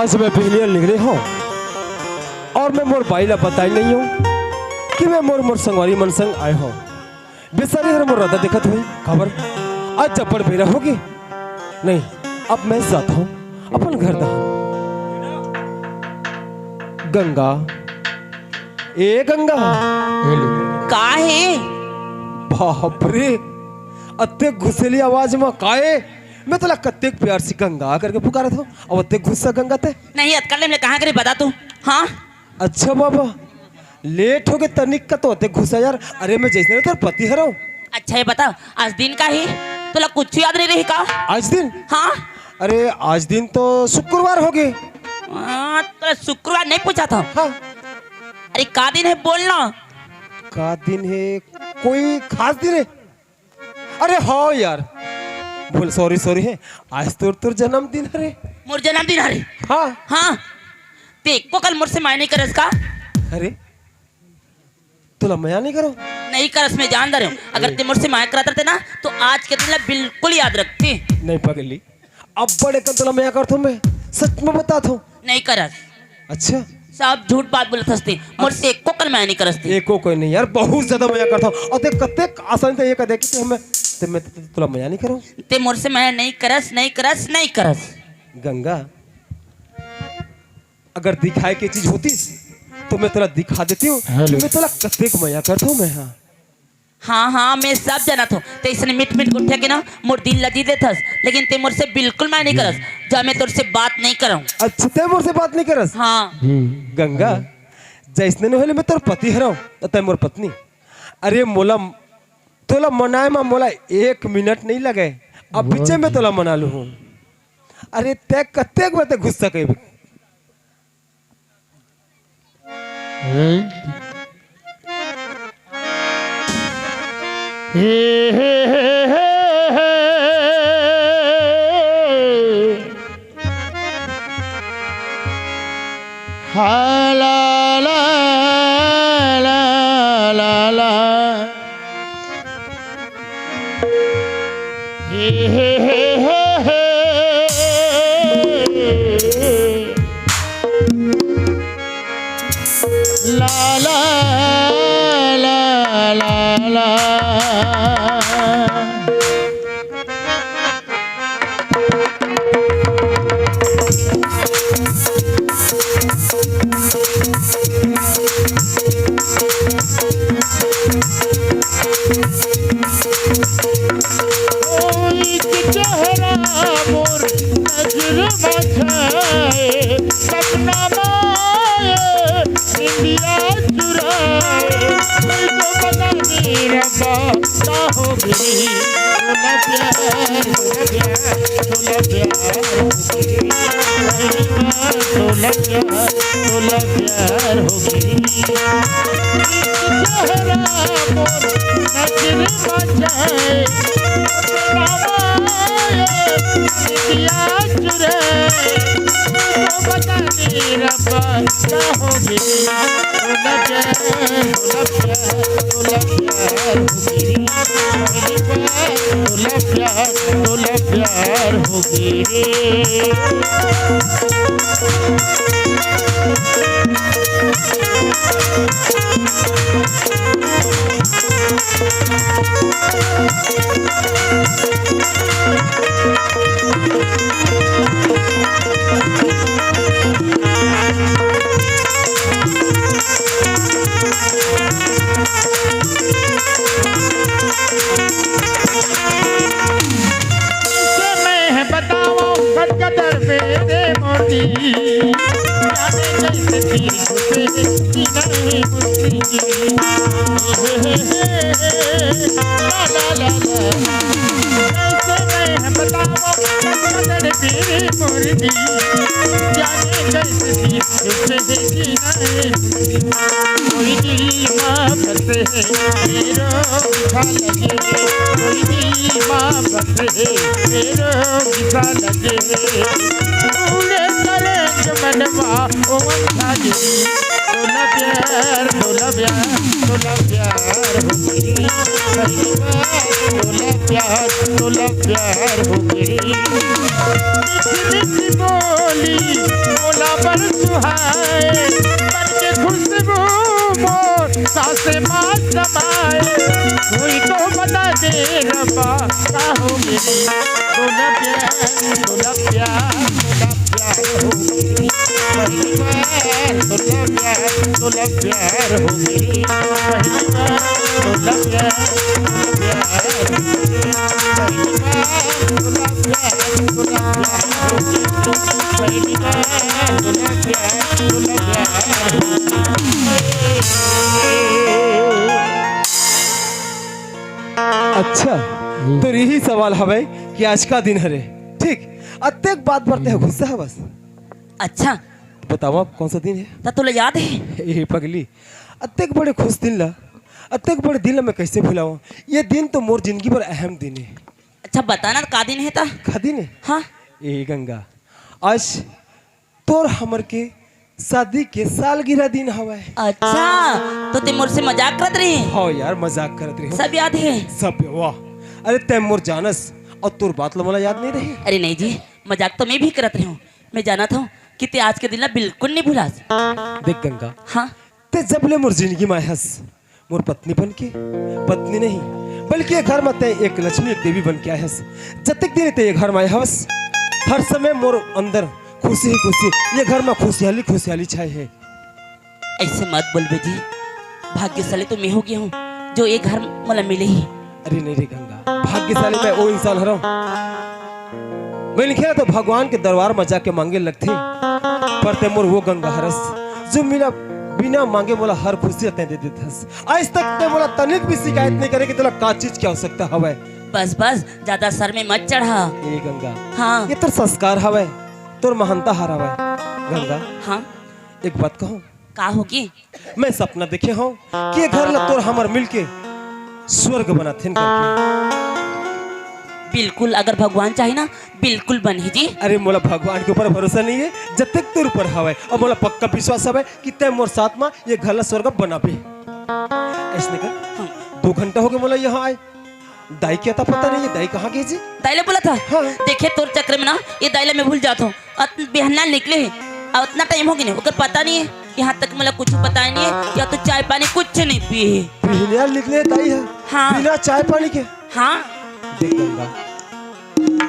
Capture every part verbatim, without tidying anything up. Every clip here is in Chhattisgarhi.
जब मैं पहली बार निकले हों अउ मैं मोर बाई ला बताए नइ हों कि मैं मोर, मोर संगवारी मन संग आए हों। बेचारी हर मोर रद्दा देखत होही, काबर आज जब्बड़ बेरा होगे। नहीं, अब मैं जात हों अपन घर डहर। गंगा, ए गंगा। हेलो। का हे? बाप रे, अतेक गुस्सैली आवाज म का हे? मैं तोला कतेक प्यार से गंगा करके पुकारत हों, अउ अतेक गुस्सा गंगा तैं। नहीं, अतका ले मैं कहाँ करे बता तू? हाँ? अच्छा बाबा, लेट होगे तनिक का तो अतेक गुस्सा यार। अरे मैं जइसने तोर पति हरंव। अच्छा ये बता, आज दिन का हे? तोला कुछ याद नइ रही का? आज दिन? हाँ। अरे आज दिन तो शुक्रवार होगे। हाँ, तोला शुक्रवार नइ पूछत हों। हाँ। अरे का दिन हे बोल ना। का दिन हे? कोई खास दिन हे? अरे हाँ यार, भूल, sorry, sorry हे। आज तोर, तोर जन्मदिन हरे। मोर जन्मदिन हरे? हाँ। हाँ। तैं एको कन मोर से मया नइ करस का? अरे, तोला मया नइ करंव? नइ करस, मैं जान डरेंव। अगर अरे। तैं मोर से मया करत रहिते ना, तो आज के दिन ला बिल्कुल याद रखते। नहीं पगली, अब्बड़ अकन तोला मया करत हों मैं, सच म बतात हों। नइ करस। अच्छा। सब झूठ बात बोलत हस तैं। मोर से एको कन मया नइ करस तैं। एको कन नहीं यार, बहुत ज्यादा मया करत हों। अउ तैं कतेक आसानी से ये कह दे कि तैं मैं, तैं मैं तोला मया नइ करंव। तैं मोर से मया नइ करस, नइ करस, नइ करस। गंगा, अगर दिखाए के चीज होतिस तो मैं तोला दिखा देतेंव कि हेलो। मैं तोला कतेक मया करत हों मैं, हाँ। हाँ, हाँ, मैं सब जानत हों। तैं अइसने मीठ मीठ गोठिया के ना मोर दिल ला जीत लेथस, लेकिन तैं मोर से बिल्कुल मया नइ करस। जा, मैं तोर से बात नइ करंव। अच्छा, तैं मोर से बात नइ करस? हाँ। गंगा, जइसने नइ होले मैं तोर पति हरंव, त तैं मोर पत्नी। अरे मोला, तोला मनाए म मोला एक मिनट नइ लगे, अब पीछे में तोला मना लूँ हूँ। अरे तैं कतेक बार तैं गुस्सा कइबे। ओ मन भागी, तोला प्यार, तोला प्यार, तोला प्यार हो गे रे। पहली बार तोला प्यार, तोला प्यार हो गे रे। मीठी मीठी बोली मोला बड़ सुहाए, तन के खुशबू मोर सांसे मा समाए। कोई तो बता दे रब्बा, का हो गे रे? तोला प्यार, तोला प्यार, तोला प्यार हो गे रे। पहली बार तोला प्यार, तोला प्यार हो गे रे। पहली बार तोला प्यार, तोला प्यार हो गे रे। पहली बार तोला प्यार, तोला प्यार हो गे रे। पहली बार तोला प्यार, तोला प्यार हो गे रे। अच्छा, हम्म। तो यही सवाल हवय कि आज का दिन हरे, ठीक? अतेक बात बर ते ह गुस्सा हवस। अच्छा। बतावा, कौन सा दिन है? त तोला याद है? ए पगली, अतेक बड़े खुश दिन ला, अतेक बड़े दिन ला मैं कैसे भुलाऊं? ये दिन तो मोर जिंदगी भर अहम दिन है। अच्छा, बता ना, का दिन है त? का दिन है? हाँ। ए गंगा, आज तोर हमर के शादी के सालगिरह दिन हवय। अच्छा, तो ते मोर से मजाक करत रहे? हाँ यार, मजाक करत रहे। सब याद है? सब, वाह। अरे, तै मोर जानस अउ तोर बात ल मोला याद नहीं रही? अरे नहीं जी, मजाक तो मैं भी करत रहे हूँ। मैं जानत हूँ कि ते आज के दिन ला बिल्कुल नहीं भुलास। देख गंगा, हाँ। ते जब ले मोर जिंदगी में आए हस, मोर पत्नी बन के, पत्नी नहीं, बल्कि ये घर में ते एक लक्ष्मी, एक देवी बन के आए हस। जतक दिन ते ये घर में आए हस, हर समय मोर अंदर खुशी ही खुशी, ये घर में खुशहाली, खुशहाली छाए है। ऐसे मत बोलबे जी, भाग्यशाली तो मैं हो गया हूँ जो ये घर मोला मिले ही। अरे नहीं रे गंगा, भाग्यशाली मैं वो इंसान हरव। मनखे तो भगवान के दरबार में जाके मांगे लगथे, पर ते मोर वो गंगा हरस, जो बिना, बिना मांगे मोला हर खुशी ते दे देथस। आज तक ते मोला तनिक भी शिकायत नहीं करे कि तोला का चीज की आवश्यकता हवय। बस, बस, ज्यादा सर में मत चढ़ा। ए गंगा, हाँ। ये तोर संस्कार हवय, तोर महानता हर हवय। गंगा, हाँ। एक बात कहूँ? का होगे? मैं सपना देखे हूँ कि ये घर ला तोर हमर मिलके स्वर्ग बनाथेन करके। बिल्कुल, अगर भगवान चाहे ना, बिल्कुल बनही जी। अरे मोला भगवान के ऊपर भरोसा नहीं है, जब तक तोर ऊपर हवय, और मोला पक्का विश्वास हवय कि तै मोर साथ में ये घर ला स्वर्ग बनाबे। ऐसने कर, हाँ। दो घंटा होगे मोला यहाँ आए, दाई के अता पता नहीं है, दाई कहाँ गे जी? दाई ले बोला था? हाँ। देखे तोर चक्कर में ना, ये दाई ला मैं भूल जात हूँ। अत-, बिहनिया निकले है, अब इतना टाइम हो गया नहीं, ओकर पता नहीं है। यहाँ तक मोला कुछ बताए नहीं है, या तो चाय पानी कुछ नहीं पिए है। बिहनिया निकले दाई है? हाँ। बिना चाय पानी के? हाँ। देख गंगा,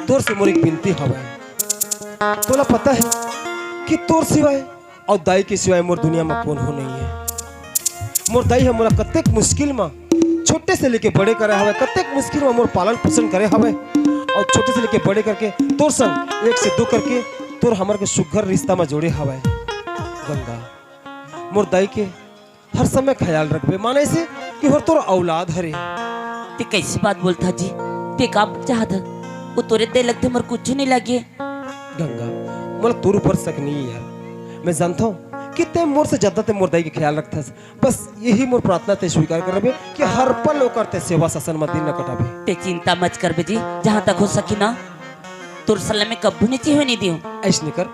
तोर से मोर एक बिनती हवय, तोला पता है कि तोर सिवाय अउ दाई के सिवाय मोर दुनिया म कोनो नहीं है। मोर दाई ह मोला कतेक मुश्किल म छोटे से लेके बड़े करे हवय, कतेक मुश्किल म मोर पालन पोषण करे हवय, अउ छोटे से लेके बड़े करके तोर संग एक से दो करके तोर हमर के सुघर रिश्ता म जोड़े हवय। गंगा, मोर दाई के हर समय ख्याल रखबे, माने से कि हर तोर औलाद हरे। ते कैसी बात बोलथा जी? ते का चाहत? वो तोरे दे लगथे, मोर कुछ नहीं लगे। गंगा, मोला तोर ऊपर शक नहीं है यार। मैं जानता हूँ कि ते मोर से ज्यादा ते मोर दाई के ख्याल रखथस। बस यही मोर प्रार्थना ते स्वीकार करबे कि हर पल ओकर ते सेवा शासन म दिन न कटाबे। ते चिंता मत करबे जी, जहाँ तक हो सकी ना, तोर सलाह में कब्बू नीचे होने दियो। ऐसने कर,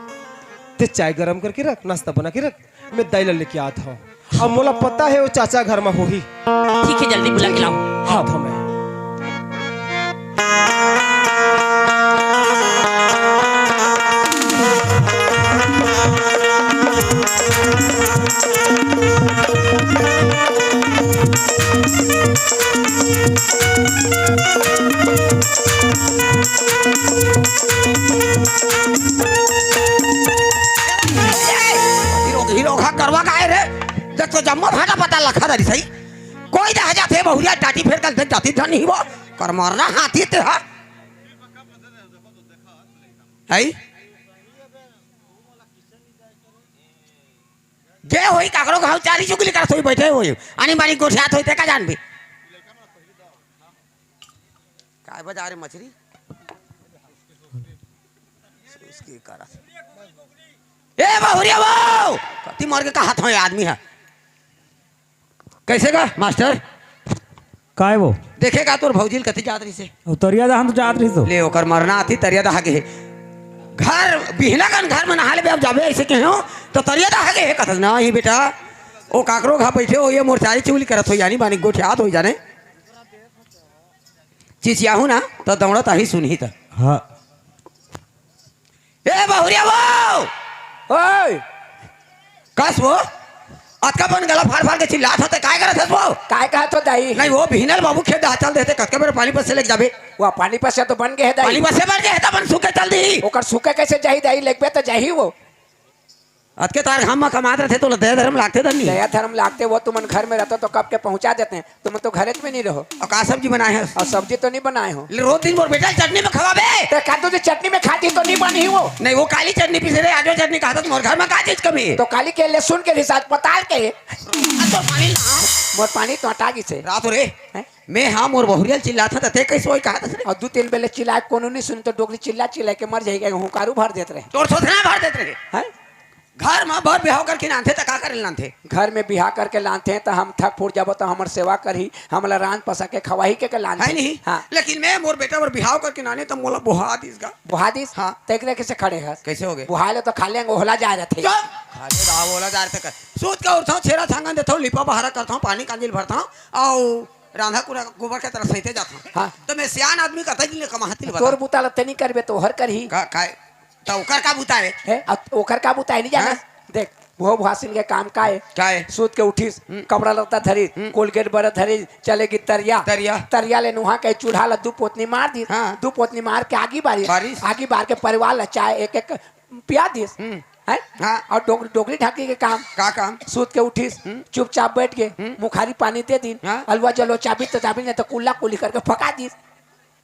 ते चाय गरम करके रख, नाश्ता बना के रख, मैं दाई ला लेके आत हव। अब मोला पता है वो चाचा घर म होही। ठीक है, जल्दी बुला के लाओ। हाँ, तो मैं हीरो, हीरो खा करवा का है रे? जब तो जम्मो भाटा पता लखा दरी सही। कोई रह जाथे बहुरिया टाटी फेर कर देख जाती धन ही वो। कर मारना हाथी ते हा। है? जे होई काकरो घाव चारी चुगली करत होई बैठे होई। आनी बानी गोठियात होई ते का जानबे? काय बजा रे मछरी? उसकी करत। ए बहुरिया वो! कति मर के कहात होई आदमी है। कैसे का मास्टर? काय वो? देखे का तोर भौजी ल कति जात रहिसे? अउ तरिया दहान तो जात रहिस तो। ले ओकर मरना आती तरिया दहा के। घर बिहना कन घर में नहा लेबे, अब जाबे अइसे कहे हो, त तरिया दहा गे हे कथस ना, ही बेटा, ओ काकरो घर बइठे हो, ये मोर चारी चुगली करत हो, यानी बानी गोठियात हो जाने। चिचियाहू ना, त दौड़त आही सुनही त। हाँ। ए बहुरिया वो! ओए! कस वो? अतका बन गला फाड़ फाड़ के चिल्लात होते, काय करत हस वो? काय कहत हो दाई? नहीं, वो बिहनल बाबू खेत दहा चल देते, कतका बेर पानी पसे लेके जाबे? वो पानी पसे तो बन गे हे दाई। पानी पसे बन गे हे त बन सूखे चल दी। ओकर सूखे कैसे जाही दाई? लेगबे त जाही वो। अतके तार घाम म कमात रथे, तोला दया धर्म लागथे धनी। दया धर्म लागथे, वो तुमन घर में रहते तो कब के पहुंचा देते हैं, तुमन तो घरे में नहीं रहो। अउ का सब्जी बनाए हस? अउ सब्जी तो नहीं बनाए हो। ले, रोज दिन मोर बेटा ल चटनी में खवाबे। ते का तुझे चटनी में खाती तो नहीं बनी वो। नहीं, वो काली चटनी पीसे रे, आज वो चटनी खात हस, मोर घर में का चीज कमी हे? तो काली के लहसुन के रिसाज पताल के। अब तो पानी ना। मोर पानी तो हटा गिस हे। रात हो रे। हैं? मैं हाँ मोर बहुरिया ल चिल्लात हंव, त ते कैसे वही कहत हस रे? अउ दू तीन बेले चिल्लाए, कोनो नहीं सुनी, तो डोकरी चिल्ला चिल्ला के मर जाएगा, हुंकारू भर देत रहे। तोर थोथना भर देत रहे। हैं? घर म बर बिहाव करके लानथे त का करे लानथे? घर में बिहाव करके लानथे त हम थक फूट जाबो त हमर सेवा करही, हमला रांध पसा के खवाही के, के लानथे। है नहीं? हाँ। लेकिन मैं मोर बेटा बर बिहाव करके लाने त मोला बोहा दिस गा। बोहा दिस? हाँ। त एकरे कैसे खड़े हस? कैसे हो गए? बोहा ले तो खा लेंगे, ओहला जाए रहथे। चुप! खा ले रहा, ओहला जाए रहथे। सूत के उठथंव, छेरा छांगन देथंव, लिपा बहारा करथंव, पानी कांजिल भरथंव, अउ रांधा कुरा गोबर के तरफ सहिते जाथंव। हाँ। त मैं सियान आदमी कतई दिन ले कमाहती ले बता। तोर बुता ल तनी करबे त ओहर करही। का, काय? त ओकर का बुता हे? हे, अब ओकर का बुता हे, नहीं जाना? हाँ? देख, वो भुआसिन के काम का हे? का हे? सूत के उठिस, हम्म। कपड़ा लत्ता धरिस, हम्म। कोलगेट बरत धरिस, चले गिस तरिया। तरिया। तरिया ले नुहा के चूल्हा ला दू पोतनी मार दिस। हाँ। दू पोतनी मार के आगी बारिस। बारिस। आगी बार के परिवार ला चाय एक एक पिया दिस। हम्म। हैं? हाँ। अउ डोकरी, डोकरी ढाकी के काम? का काम? सूत के उठिस, हम्म। चुपचाप बइठ गे, हम्म। मुखारी पानी दे दिन, हाँ। अलवा जलो चाबी त चाबी नहीं त कुल्ला कुल्ली करके फका दिस।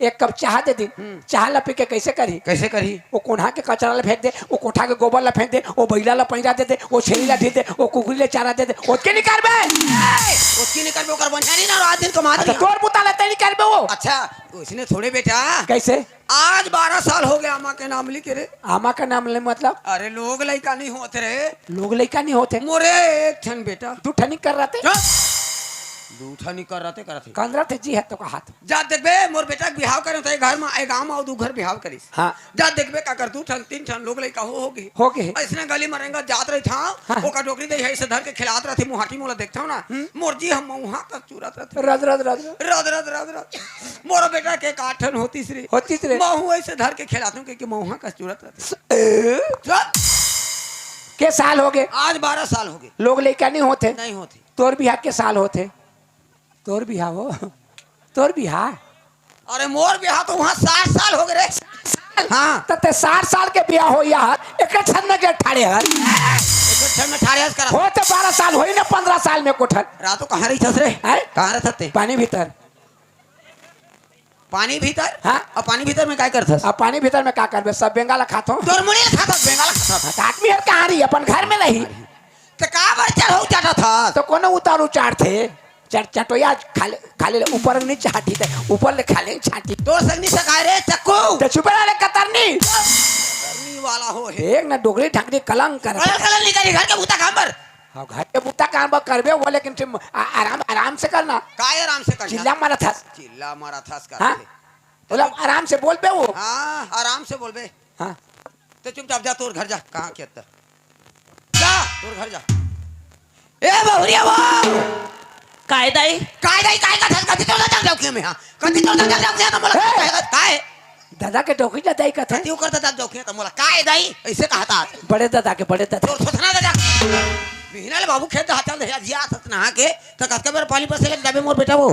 एक कप चाहा दे दिन, हम्म। चाहा ला पी के कैसे करही? कैसे करही? वो कोन्हा के कचरा ला फेंक दे, वो कोठा के गोबर ला फेंक दे, वो बइला ला पैरा दे दे, वो छेरी ला ढील दे, वो कुकरी ला चारा दे दे, ओतके नहीं करबे? ओतके नहीं करबे, ओकर बंझारी ना, रात दिन कमात अच्छा, रही। तोर बुता ला तैं नहीं करबे वो। अच्छा, उसने थोड़े बेटा। कैसे? आज बारह साल हो गया आमा के नाम लिखे रे। आमा का नाम ले मतलब? अरे लोग लइका नहीं होत रे। लोग लइका नहीं होत हे? मोरे एक ठन बेटा। दू ठनी कर रहते? चुप! दू ठनी कर रहते, करत हे। कर रहते जी हे तो का हाथ। जा देखबे, मोर बेटा के बिहाव करे त ए घर म, ए गांव म अउ दू घर बिहाव करिस। हाँ। जा देखबे काकर दू ठन, तीन ठन लोग लइका हो, हो गे। हो गे। अइसने गली म रेंगत जात रहिथंव, हाँ। ओकर डोकरी दे हे, अइसे धर के खिलात रहिथे, मुहाटी मोला देखथंव ना। हम्म। मोर जी ह मउहा कस चुरत रहिथे। रद, रद, रद, रद। रद, रद, रद, रद। मोर बेटा के का ठन होतिस रे। होतिस रे। महूं अइसे धर के खिलाथंव, कहिके मउहा कस चुरत रहिथे। ए? चुप। के साल हो गे? आज बारह साल हो गे। लोग लइका नहीं होत हे? नहीं होत हे। तोर बिहाव के साल होत हे? तोर बिहाव हो? तोर बिहाव? अरे मोर बिहाव तो उहां साठ साल हो गे रे। हाँ। त तैं साठ साल के बिहाव हो यार, एक क्षण में के ठाड़े हस। एक क्षण में ठाड़े हस करत। होत बारह साल होही ना, पन्द्रह साल में कोठन। रातो कहाँ रहिथस रे? हैं? कहाँ रहिथस तैं? पानी भीतर। पानी भीतर? हाँ। अउ पानी भीतर में काय करथस? अब पानी भीतर में का करबे? सब बेंगा ला खाथंव। तोर मुड़ी ला खाथस, बेंगा ला खाथस। त आदमी हर कहाँ रही? अपन घर में रही। त काबर चढ़ऊ चढ़त हस? त कोनो उतारू चढ़थे। चढ़, चटोया खाले, खाले ले ऊपर नहीं चाटी, त ऊपर ले खाले चाटी। तोर संग नहीं सकाय रे, चक्कू। त चुप रह रे, कतरनी। कतरनी वाला हो हे। देख ना, डोकरी ढाकरी कलंक कर। कलंक, कलंक नहीं करी, घर के बुता काम बर। हाँ, घर के बुता काम बर करबे वो, लेकिन तुम आ-, आराम, आराम से करना। काय आराम से करना? चिल्ला मारत हस। चिल्ला मारत हस करथे। हाँ? मतलब आराम से बोलबे वो। हाँ, आराम से बोलबे। हाँ। त चुपचाप जा, तोर घर जा, कहाँ के अंदर। जा, तोर घर जा। ए बहुरिया वो! काय दाई? काय दाई, काय कथस, कथी तोर ददा के डौकी में, हाँ? कथी तोर ददा के डौकी में, त मोला ए! काय, काय? ददा के डौकी ला दाई कथे? कथी ओकर ददा के डौकी में, त मोला काय दाई? अइसे कहत हस। बड़े ददा के, बड़े ददा। तोर थोथना ददा। बिहना ले बाबू खेत दहा चल दे, जिया थस नहा के, त कतका बेर पानी पसे लग जाबे मोर बेटा वो।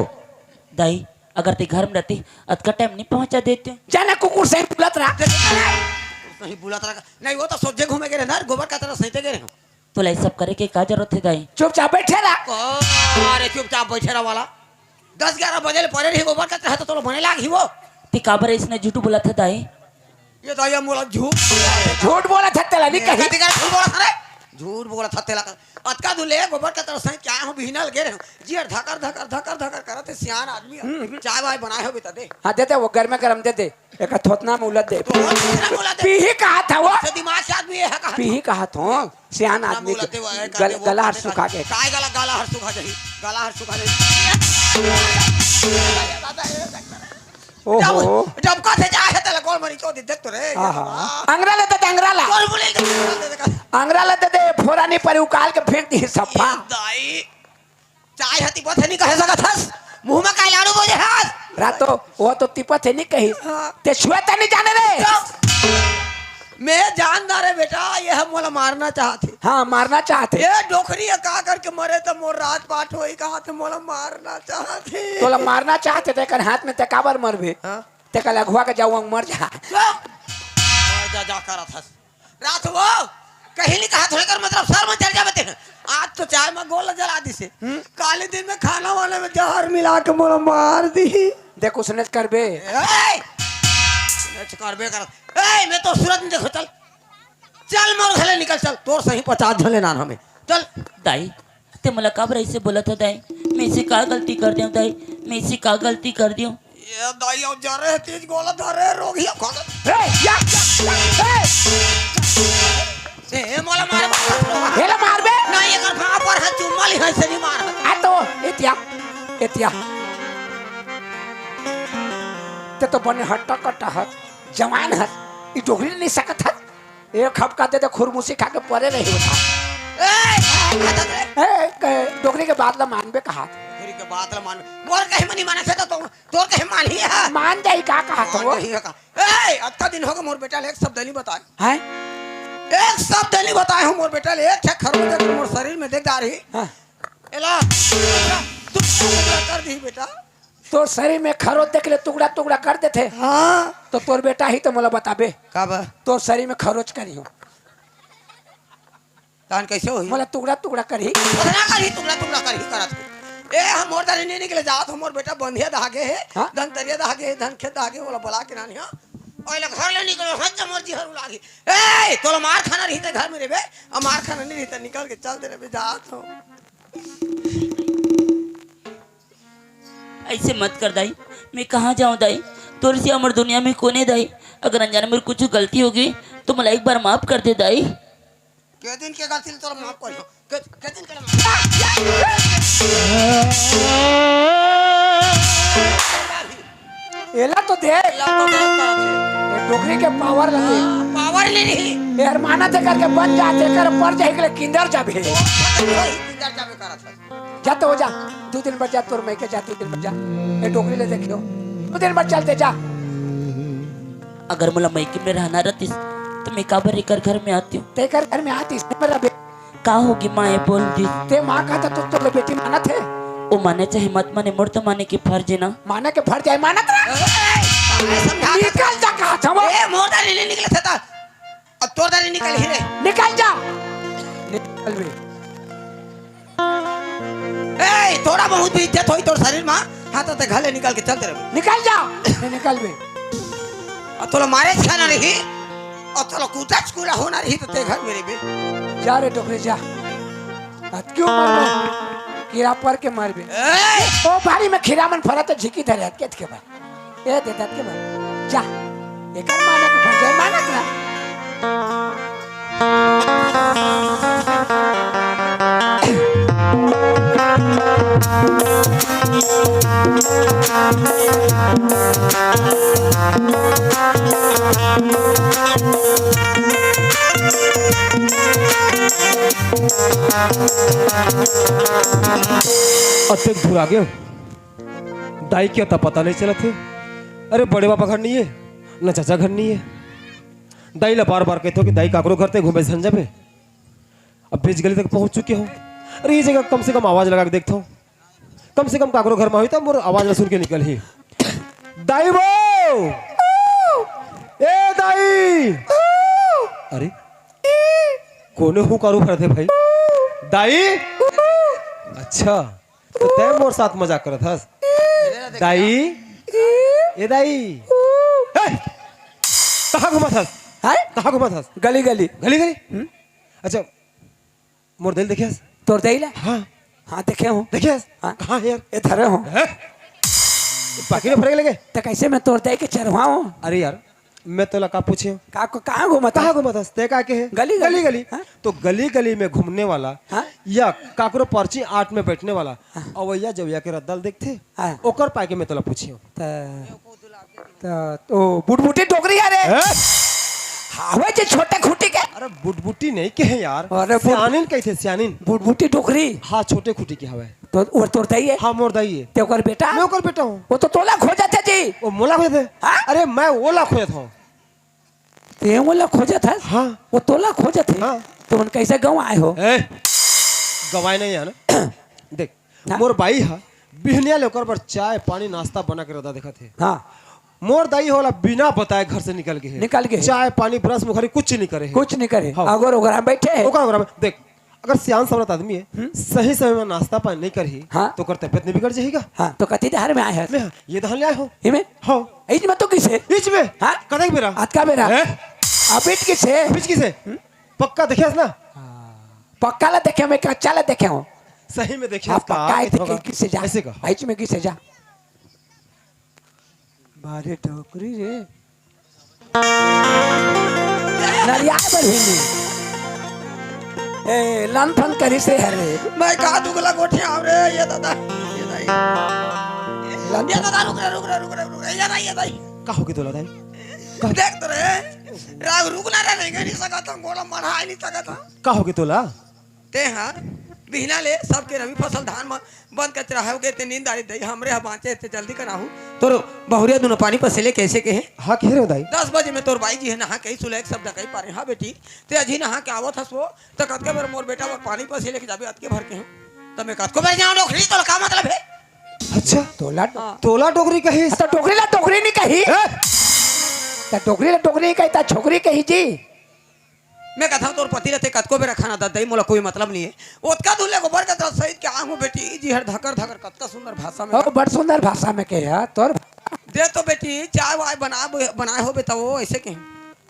दाई, अगर तैं घर में रहती, अतका टाइम नहीं पहुंचा देते। जा ना कुकुर सही बुलत रहा। देख, नहीं बुलत रहा। नहीं, वो तो सोझे घूमे गे रहे ना, गोबर कचरा सहिते गे रहे हो। तोला ये सब करे के का जरूरत हे दाई? चुपचाप बइठे रहा। अरे चुपचाप बइठे रहा वाला। दस ग्यारह बजे ले परे रही गोबर कचरा हे त तोला बने लाग ही वो। तैं काबर अइसने झूठ बोलत हस दाई? ये दाई मोला झूठ। झूठ बोलत हस तेला नहीं कही। कथी का झूठ बोलत हस रे? झूठ बोलत हस तेला। अतका दूर ले गोबर कचरा सहित के आए हो, बिहना ले गे रहे हो। जियर धकर धकर धकर धकर करत हे, सियान आदमी हे। हम्म, हम्म। चाय वाय बनाए होबे त दे। हाँ, दे दे, वो गरमे गरम दे दे। एक थोथना में उलद दे। तो वो थोथना में उलद दे। पीही कहत हस वो। से दिमाग के आदमी हे, कहा पीही कहत हूँ, सियान आदमी के गल-, गला हर सुखा के। काय गला, गला हर सुखा जाही, गला हर सुखा जाही। ओहो। जब, जब कथे जाय हे तेला गोड़ मरी चोदी देख तो रे। आहा। अंगरा ले दे, अंगरा ला। गोड़ मुड़ी के अंगरा ले दे, दे, दे। अंगरा ले दे दे, फोरा नहीं परी, उकाल के फेंक दी सफा। ए दाई, चाय हती बथे नहीं कहे सकत हस, मुंह में काहे लाड़ू बोजे हस? रातो, वो तो तिपत हे नहीं कही। हाँ। ते छुए ते नहीं जाने रे। चुप। मैं जानदार हे बेटा, ये हम मोला मारना चाहत हे। हाँ, मारना चाहत हे। ये डोकरी हे, का करके मरे त मोर राज पाट होई, कहा थे मोला मारना चाहत हे। तोला मारना चाहत हे, तेकर हाथ में ते काबर मरबे? हाँ। तेकर लघुआ के जाऊ, मर जा। चुप। मर जा, जा करत हस। रात हो, कहीं नहीं कहा थोड़े कर, मतलब सर में चढ़ जावे ते। आज तो चाय में गोल जला दिसे। हम्म। काले दिन में खाना वाले में जहर मिला के मोला मार दी। देख, उसने करबे। ए! उसने करबे कर। ए, मैं तो सूरत नहीं देखो, चल। चल मोर घले निकल, चल। तोर सही पचास झले नान हमें। चल। दाई, ते मोला काबर ऐसे बोलत हो दाई? मैं ऐसे का गलती कर दियो दाई? मैं ऐसे का गलती कर दियो? ये दाई, अब जा रहे तेज गोला धरे, रोगिया खोल। ए, या, या, ए! ए, मोला मारे बाप। हेला मारबे? नहीं, एकर बाप पर हाथ चुम्मा ली है, से नहीं मार। आ तो, एतिया, एतिया। ते तो बने हट्टा कट्टा हस, जवान हस, ई डोकरी नहीं सकत हस। एक हफ्का दे दे, खुरमुसी खा के परे रही होता। ए, ए, ए, डोकरी के बात ला मानबे कहा। डोकरी के बात ला मानबे। मोर कहे मनी माने से तो, तो, तोर कहे मानही है। मान जाई का कहा तो? मान जाई का? ए, अतना दिन हो गए मोर बेटा ले एक शब्द नहीं बताए। हैं? एक शब्द नहीं बताए हो मोर बेटा ले, एक ठे खरोच देख मोर शरीर में देख जा रही। हाँ। एला, टुकड़ा टुकड़ा कर दी बेटा। तोर शरीर में खरोच देख ले, टुकड़ा टुकड़ा कर देथे। हाँ। तो तोर बेटा ही तो मोला बताबे। का बा? तोर शरीर में खरोच करी हो। तान कैसे होही? मोला टुकड़ा टुकड़ा करही। अतना करही, टुकड़ा टुकड़ा करही करत हे। ए, हम मोर दरी नहीं निकले जात हो, मोर बेटा बंधिया धागे हे, हाँ? धनतरिया धागे हे, धनखेत धागे, ओला बला के नानी, हाँ? ओइला घर ले निकलो, हंस जा मोर जिहर उलागी। ए, तोला मार खाना रही ते घर में रेबे, आ मार खाना नहीं रही ते निकल के चल दे रेबे, जात हो। ऐसे मत कर दाई, मैं कहाँ जाऊँ दाई? तोर से हमर दुनिया में कोने दाई? अगर अनजाने में कुछ गलती हो गई तो मोला एक बार माफ कर दे दाई। के दिन के गलती ल तोला माफ करियो? के, के दिन के माफ? एला तो दे। एला तो दे, का दे? ये डोकरी के पावर लगे। हाँ, पावर ले रही। यार माना ते करके बन जाते, कर पर जाए के लिए किंदर जाबे। ओ, किंदर जाबे करत है। जा तो हो जा, दू दिन बर जा, तोर मइके जा, दू दिन बर जा। ए डोकरी ले देखियो, दू दिन बर चलते जा। अगर मोला मइके में रहना रहतिस, तो मैं काबर एकर घर में आती हूँ? ते एकर घर में आतिस, ते मेरा बे- का होगी माँ, ये बोल दी। ते माँ का तो तोर बेटी मानत है। ओ माने चाहे मत माने, मोर तो माने के फर्ज है ना। माने के फर्ज है, मानत ना। ए, समझा के निकल जा, कहा था वो। ए, मोर दारी ले निकले था। अब तोर दारी निकल ही रे। निकल जा। निकल बे। ए, थोड़ा बहुत भी इज्जत होई तोर शरीर में, हाँ, तो ते घले निकल के चलते रहे। निकल जा। नहीं निकल बे। अब तोला मारे खाना रही, और तोला कूदा चकूला होना रही, तो ते घर में रहिबे। जा रे डोकरी, जा। अतकी उमर में कीड़ा पर के मरबे। ए! ओ भारी में खीरा मन फरा तो झिकी धरे, अतके अतके बार। ए दे दत के भाई, जा। एकर माने के फंस जाए, मानत ना। अतेक दूर आ गयो। दाई के त पता नहीं चलत हे। अरे बड़े बाबा घर नहीं हे, न चाचा घर नहीं हे। दाई ला बार बार कहथो कि दाई काकरो घर ते घूमे झन जाबे। अब बीच गली तक पहुंच चुके हो। अरे ये जगह कम से कम आवाज लगा के देखथो, कम से कम काकरो घर में होई त मोर आवाज ला सुन के निकल ही। दाई वो, ए दाई। अरे कोने हुंकारू भरत हे भाई? दाई। अच्छा, तो तै मोर साथ मजाक करत हस? दाई, ए दाई। ए, कहाँ घूमत हस? हैं? कहाँ घूमत हस? गली गली। गली गली? हम्म। अच्छा, मोर दाई ल देखे हस? तोर दाई ला? हाँ। हाँ, देखे हूँ। देखे हस? हाँ। कहाँ हे यार? ए धरे हूँ। हैं? पाकिट में फरक लगे? त कैसे मैं तोर दाई के चरवाहूँ? अरे यार, मैं तोला का पूछे हूँ? का को, कहाँ घूमत हस? कहाँ घूमत हस? तै का के हे? गली, गली। गली, गली। हाँ? तो गली, गली में घूमने वाला हाँ? या काकरो पर्ची आठ में बैठने वाला हाँ। अवैया जवैया के रद्दा ल देखथे, हाँ। ओकर पाके मैं तोला पूछे हूँ। त त ओ बुटबुटी डोकरी हरे। ए? हावय जे छोटे खूंटी के। अरे बुटबुटी नहीं कहे यार। अरे बुट- सियानिन कहिथे, सियानिन। बुटबुटी डोकरी। हाँ, छोटे खूंटी के हवय। त ओ तोर दाई हे? हाँ, मोर दाई हे। ते ओकर बेटा? मैं ओकर बेटा हूँ। ओ तो तोला खोजत हे जी। ओ मोला खोजत हे? हाँ? अरे मैं ओला खोजत हूँ। ते ओला खोजत हस? हाँ। ओ तोला खोजत हे? हाँ। त ओमन कइसे गाँव आए हो? ए, गँवाए नहीं हे ना। देख, हाँ। मोर बाई ह बिहनिया ले ओकर बर चाय, पानी, नाश्ता बना के रद्दा देखत हे। हाँ। मोर दाई ह ओला बिना बताए घर से निकल गे हे। निकल गे हे। चाय, पानी, brush, मुखरी कुछ नहीं करे हे। कुछ नहीं करे। हाँ। अगर ओकरा में बैठे हे। ओकरा, ओकरा में, देख, अगर सियान समरत आदमी हे, हम्म। सही समय में नाश्ता पानी नहीं करही, हाँ। त ओकर तबियत नहीं बिगड़ जाही का? हाँ, त कति डहर में आए हस? मैं ये डहर ले आए हूँ। इमे? हाँ। इच में तो किसे? इच में? हाँ? कतक बेरा? अतका बेरा? हैं? अब इच किसे? इच किसे? हम्म? पक्का देखे हस ना? हाँ। पक्का ला देखे हूँ, मैं कच्चा ला देखे हूँ। सही में देखे हाँ, हस का? पक्का है, ऐसे तो होगा। किसे जा? ऐसे का? इच में किसे जा? बारे डोकरी रे। नरिया बर भी नहीं। ए, लंथन करी से हरे। मैं का दुगला गोठियाव रे, ये दादा, ये दाई। लंथन ये दादा, रुक रे, रुक रे, रुक रे, रुक रे, ये दाई, ये दाई। का हो गे तोला दाई? का? देख तो रे, राग रुकना रे, नहीं, नहीं सकत हम, गोला मढ़ा नहीं सकत हम। का हो गे तोला? ते हा बिहना ले सबके रबी फसल धान म बंद कर चढ़ाए होगे, ते नींद आरी दई, हमरे ह बांचे, ते जल्दी कराहू। तोर बहुरिया दुनो पानी पसेले कइसे के हे? हाँ, कहे रे दाई। दस बजे में तोर बाई जी हे नहा के, सुलह एक शब्द कही पारे। हाँ बेटी, ते अजी नहा के आवत हस वो, त कतके बेर मोर बेटा बर पानी पसेले के जाबे, अतके भर के हूँ। त मैं कतको बेर जाऊँ डोकरी, तोला का मतलब हे? अच्छा, तोला हाँ। तोला डोकरी कही? त डोकरी ला डोकरी नहीं कही। ए? त डोकरी ला डोकरी नहीं कही, त छोकरी कही जी। मैं कथा तोर पति रहते कतको बेरा खाना दत दई, मोला कोई मतलब नहीं है। ओतका दूर ले गोबर के दस सहित के आहूँ बेटी, जी हर धकर धकर कतका सुंदर भाषा में। ओ, बड़ सुंदर भाषा में के है तोर। दे तो बेटी, चाय वाय बना, बनाए हो बेटा, वो ऐसे के।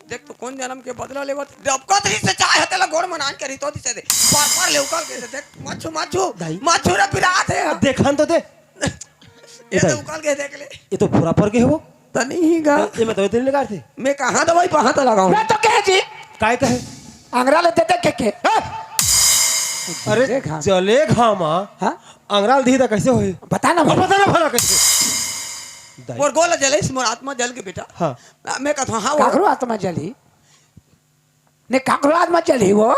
देख तो कौन जन्म के बदला लेवत, डबकत रही से चाय हते ला गोड़ मनान करी तो दिसे दे। पार पार ले उकल के दे, देख, माछू, माछू, दाई। माछू रे पिरात है। अब देखन तो दे। ये तो दाई। उकल के देख ले। ये तो पूरा पर के हो। त नहीं ही गा। ये मैं दवाई तो नहीं लगा थे। मैं कहाँ दवाई पहाँ तो लगाऊं? मैं तो कहे जी। काय कहे? अंगरा ले देते के के। हाँ? अरे जले घाम। जले घामा। हाँ? अंगरा ले दी था कैसे होई? बता ना अब भला। बता ना भला कैसे? दाई। मोर गोल जले इस मोर आत्मा जल के बेटा। हाँ। मैं कथा हाँ वो। काकरो आत्मा जली। ने काकरो आत्मा जली वो।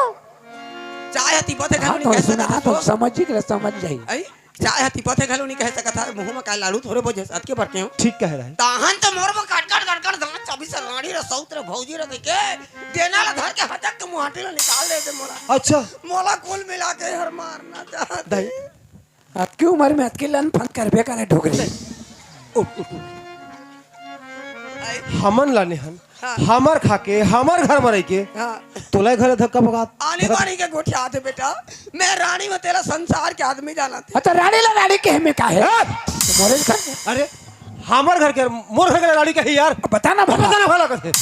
चाय हती पथे हाँ, घलो नहीं तो कह सुना, सकत तो हस। समझ जी के समझ जाई। आई? चाय हती पथे घलो नहीं कह सकत हस। मुंह में काय लाड़ू थोरे बोझे अतके भर के हूँ। ठीक कह रहा है। ताहन तो मोर में काट काट काट काट दांत चाबी से रानी रे सौत रे भौजी रे देखे। देना ला धर के हटक के मुहाटी ला निकाल दे दे मोला। अच्छा। मोला कुल मिला के हर मारना चाहत दाई। हे। अतकी उम्र में अतकी लन फन करबे करे डोकरी। उठ, उठ, उठ। आई। हमन लाने हन, हाँ। हमर खा के, हमर घर में रह के, हाँ। तोला घर धक्का बगात, आनी धक्का बानी के गोठियात हे बेटा, मैं रानी में तेला संसार के आदमी जानत हे। अच्छा, रानी ला रानी कहे में का हे? हाँ। तो मोरे घर के। अरे, हमर घर के, मोर घर के रानी कही यार। बता ना भला। बता ना भला कथे।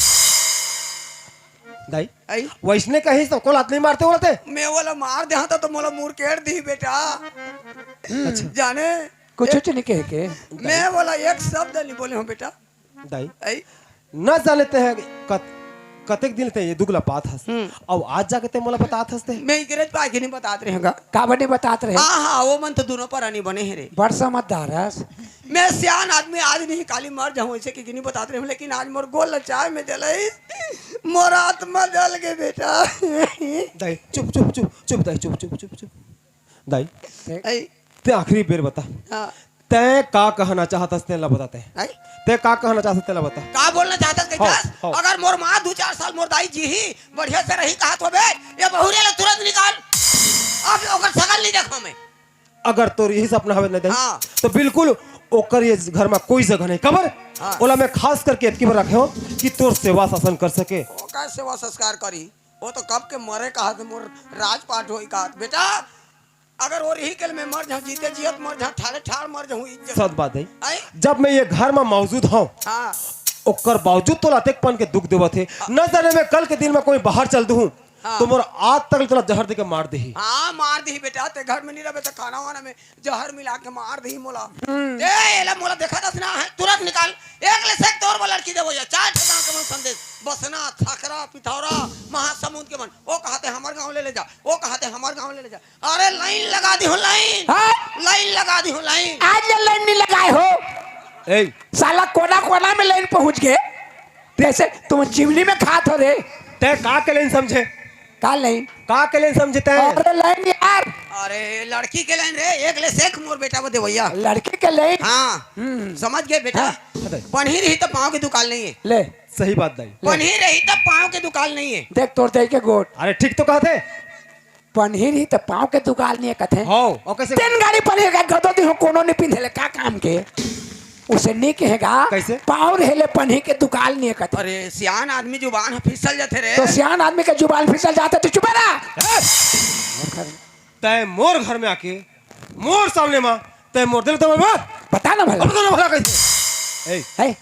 दाई, आई। वैसने कहिस त कोला हाथ नहीं मारते बोलते। मैं बोला मार दे हाँ तो, तो मोला मुरकेट दी बेटा। अच्छा। जाने कुछ एक कुछ नहीं कहे के। मैं बोला एक शब्द नहीं बोले हूँ बेटा। दाई, आई। न जाने ते हैं कत-, कतेक दिन ते ये दुगला पात हस। हम्म। अब आज जाके ते मोला बतात हस ते। मैं इकरे पाए के नहीं बतात रहे हूँ गा। काबर नहीं बतात रहे? हाँ, हाँ, वो मन तो दोनों पर नहीं बने हैं रे। बड़ समझदार हस। मैं सियान आदमी आज नहीं काली मर जाऊँ, ऐसे कि नहीं बतात रहे हूँ, लेकिन आज मोर गोल चाय में जलई, मोर आत्मा जल के बेटा। दाई, चुप, चुप, चुप, चुप, दाई, चुप, चुप, चुप, चुप। दाई, आई। ते आखिरी बेर बता। हाँ। ते का कहना चाहत हस, तेला बता ते। आई। ते का कहना चाहत हस, तेला बता। का बोलना चाहत हस, हाँ, कहिथस? हाँ। अगर मोर माँ दू चार साल मोर दाई जी ही बढ़िया से रही कहत होबे, ये बहुरिया ला तुरंत निकाल। अब ओकर सकल नहीं देखो मैं। अगर तोर यही सपना हवे न दाई, हाँ। तो बिल्कुल ओकर ये घर में कोई जगह नहीं। काबर? हाँ। ओला मैं खास करके एतकी बर रखे हो कि तोर सेवा शासन कर सके। ओकर सेवा संस्कार करी, वो तो कब के मरे कहा थे, मोर राजपाट होई कहा थे। बेटा, अगर वो रही के मैं मर जाऊं, जीते जियत मर जाऊं, ठाड़े ठाड़ मर जाऊं, इज्जत। सत बात है। आई? जब मैं ये घर में मौजूद हूँ, हाँ। ओकर बावजूद तोला अतेक पन के दुख देवत हे। हाँ। न जाने मैं कल के दिन में कोई बाहर चल दूँ, हाँ। तो मोर आज तक तोला जहर देके मार देही। हाँ, मार देही बेटा, ते घर में नहीं रहबे तो खाना वाना में जहर मिला के मार देही मोला। हम्म। ए, एला मोला देखत हस ना है, तुरंत निकाल। एक ले से एक तोर बर लड़की देबो या चार ठे गाँव के मन संदेश, बसना, छकरा, पिथौरा, महासमुंद के मन। वो कहाथे हमर गाँव ले ले जा, वो कहाथे हमर गाँव ले ले जा। अरे लाइन लगा दी हो लाइन। हाँ? लाइन लगा दी हो लाइन। आज ले लाइन नहीं लगाए हो। ए, साला कोना कोना में लाइन पहुंच गए। जैसे तुम चिमनी में खात हो रे। तै का के लाइन समझे? का लाइन? का के लाइन समझे तै? अरे लाइन यार। अरे लड़की के लाइन रे, एक ले सेक मोर बेटा बदे भैया। लड़की के लाइन? हाँ। हम्म। समझ गए बेटा? हाँ। पनही रही त पाँव के दुकाल नहीं है। ले। सही बात दाई। पनही रही त पाँव के दुकाल नहीं है। देख तोर दाई के गोट। अरे ठीक तो कहते। पनही रही त पाँव के दुकाल नहीं है कथे। हाँ, और कैसे? तीन गाड़ी पनही का गदो दी हो, कोनो नहीं पिंधे ले, का काम के? उसे नहीं कहेगा। कैसे? पाँव रहे ले पनही के दुकाल नहीं है कथे। अरे सियान आदमी जुबान ह फिसल जाते रे। तो सियान आदमी के जुबान फिसल जाते, तू चुपे रहा। ए! तै मोर घर में आके, मोर सामने मा, तै मोर दिल तो मैं बता ना भला। अब तो ना भला कैसे? ए, है?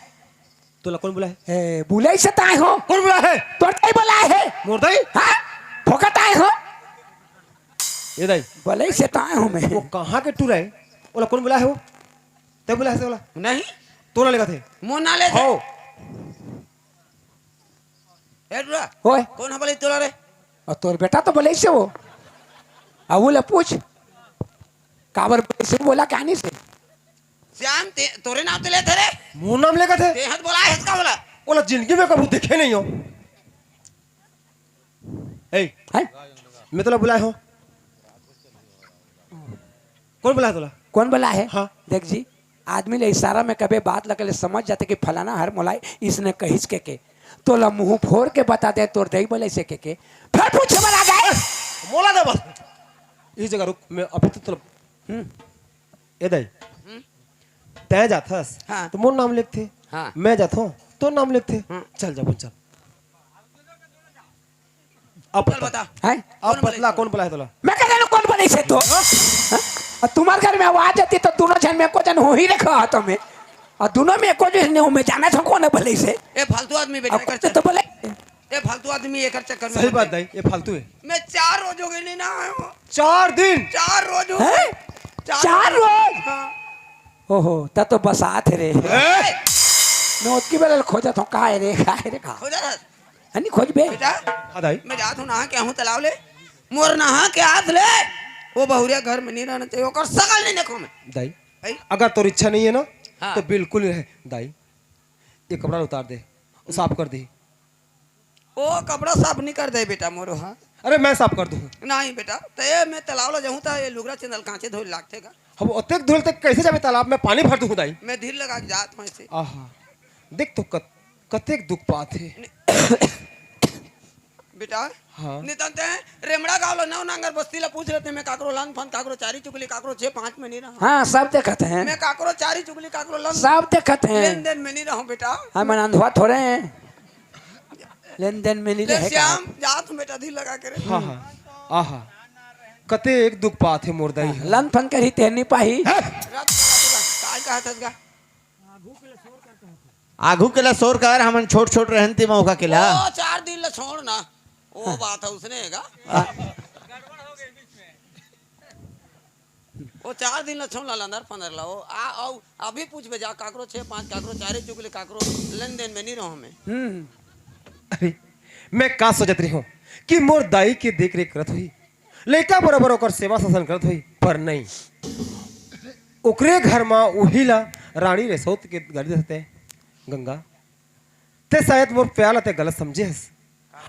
तोला कौन बुलाए? ए, बुलाई से ताय हो। कौन बुलाए है? तोर ताई बुलाए है। मोर दाई? हाँ? फोकट आए हो। ए दाई। बुलाई से ताय हो मैं। वो कहाँ के टूरा है? ओला कौन बुलाए हो? तै बुलाए से ओला? नहीं। तोला लेगा थे। मोर ना ले थे। हो। ए टूरा। ओए। कौन है बोले तोला रे? और तोर बेटा तो बोले से वो। अब वो ले पूछ। काबर बोले से बोला कहानी से। श्याम, ते, तोरे नाम तो लेथे रे। मोर नाम लेगा थे? ते हत बोला है इसका बोला। ओला जिंदगी में कभी देखे नहीं हो। ए, हैं? मैं तोला बुलाए हो। कौन बुलाए तोला? कौन बोला है? हाँ। देख जी, आदमी ले इशारा में कभी बात लगे ले समझ जाते कि फलाना हर मोला इसने कहिस के के। तोला मुंह फोड़ के बता दे, तोर दई बोले से के के। फिर पूछे वाला जाए। मोला दे बस। इस जगह रुक, मैं अभी तो तोला हम्म। ए दाई, हम्म। तै जाथस, हाँ। तो मोर नाम लिखथे। हाँ। मैं जाथों, तोर नाम लिखथे। हम्म। चल जा, बोल, चल। अब चल बता। बता। हैं? अब कौन बतला, बोले? कौन बोला है तोला? मैं कह रहा हूँ, कौन बोले से तो? हाँ? और तुम्हारे घर में आवाज आती तो दोनों जन में को जन हो ही रखा हाथों में। और दोनों में को जन हो, मैं जाना था कौन बोले से? ए, फालतू आदमी बेटा, और कर कौन चल। तो बोले? ए फालतू आदमी एकर चक्कर में सही मत बात पड़। दाई, ये फालतू है। मैं चार रोज हो गए नहीं ना आया हूँ। चार दिन? चार रोज हो हैं? गए। चार चार रोज? रोज? हाँ। ओहो, त तो बसात है रे। ए! मैं ओतकी बेला खोजत हूँ, का है रे, का है रे, का? खोजा था। हनी खोजबे? बेटा, हाँ दाई। मैं जात हूँ नहा के आहूँ तालाब ले। मोर नहा के आत ले। वो बहुरिया घर में नहीं रहना चाहिए, ओकर सकल नहीं देखो मैं। दाई, भाई? अगर तोर इच्छा नहीं है ना, हाँ। तो बिल्कुल नहीं रहे। दाई, ये कपड़ा उतार दे, वो साफ कर दे। ओ कपड़ा साफ नहीं कर दे बेटा मोरो, हाँ। अरे मैं साफ कर दूँ। नहीं बेटा, ते मैं तालाब ला जाऊँ त ये लुगरा चंदल कांचे धोए लागथे का। अब ओतेक धूल तक कैसे जाबे तालाब में, पानी भर दूँ दाई। मैं धीर लगा के जात हूँ ऐसे। आहा, देख तो कत-, कतेक दुख पात है। बेटा, हाँ। नितन ते रेमड़ा गाँव ला नौ नांगर बस्ती ला पूछ लेते, मैं काकरो लन फन, काकरो चारी चुगली, काकरो छे पाँच में नहीं रहा। हाँ, सब देखत हैं। मैं काकरो चारी चुगली, काकरो लन सब देखत हैं। लेन देन में नहीं रहूँ बेटा। हाँ, मैं अंधवा थोड़े हैं। लेन देन में नहीं ले रहेगा। श्याम, जा तू बेटा, धीर लगा के रे। हाँ, हाँ। आहा। कते एक दुख पात है मोर दाई हाँ, है। लन फन करी तेहनी पाही। रख, रख, रख, काय कहत हस गा? आघू के ला सोर कर, हमन छोट-छोट रहन ते मौका के ला। ओ, चार दिन ला छोड़ ना। ओ हाँ। बात है, उसने है गा। हाँ। ओ चार दिन ला छोड़ ला, लंदर फंदर ला। ओ, आ, औ, अभी पूछबे जा, काकरो छे पाँच, काकरो चारे चुगली, काकरो लेन देन में नहीं रहो मैं। हम्म। अरे, मैं का सोचत रही हूँ कि मोर दाई के देख रेख करत हुई, लइका बरोबर ओकर सेवा शासन करत हुई, पर नहीं, ओकरे घर मा उही ला रानी रसौत के गारी देथे। गंगा, ते शायद मोर प्यार ला ते गलत समझे हस,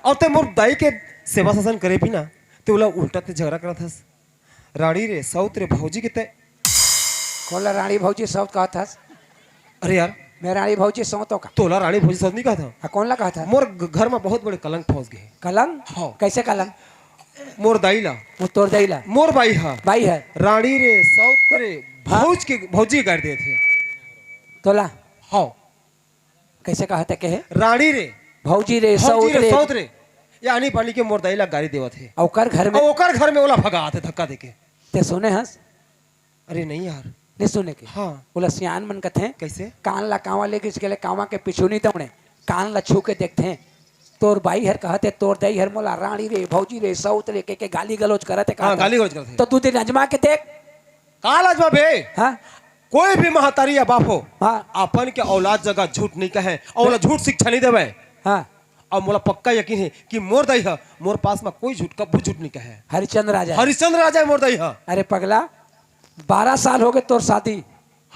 और ते मोर दाई के सेवा शासन करे भी ना, ते ओला उल्टा ते झगड़ा करत हस। रानी रे सौत रे भौजी के ते। कोन ला रानी भौजी सौत कहत हस? अरे यार। मैं रानी भौजी सौत हो का? तोला रानी भौजी सौत नहीं कहत हस? हाँ, कोन ला कहत हस? मोर घ-, घर में बहुत बड़े कलंक फंस गए। कलंक? हाँ। कैसे कलंक? मोर दाई ला। वो तोर दाई ला? मोर बाई हा। बाई है। रानी रे सौत रे हाँ। भौज के, भौजी गारी देथे। तोला? हाँ। कैसे कहत हे कहे? रानी रे। भौजी रे, भौजी सौत रे, रे। सौत रे। यानी पानी के मोर दाई ला गारी देवत हे। अउ ओकर घर में अउ ओकर घर में ओला भगात हे धक्का देके। ते सुने हस? अरे नहीं यार। नहीं सुने के? हाँ। ओला सियान मन कथे। कैसे? कान ला कांवा ले गिस गेले, कांवा के पिछू नहीं दौड़े। कान ला छू के देखथे। तोर बाई हर कहत हे, तोर दाई हर मोला रानी रे, भौजी रे, सौत रे, के, के गाली गलौज करत हे, हाँ, कहत हे। गाली गलौज करत हे। तो दू दिन अजमा के देख। काल अजमा बे। हाँ। कोई भी महतारी या बाप हो, हाँ। अपन के औलाद जगह झूठ नहीं कहे, अउ ओला झूठ शिक्षा नहीं देवे। हाँ। अउ मोला पक्का यकीन है कि मोर दाई ह, मोर पास में कोई झूठ, कभू झूठ नहीं कहे। हरिश्चंद्र राजा है। हरिश्चंद्र राजा है मोर दाई ह। अरे पगला, बारह साल हो गए तोर शादी,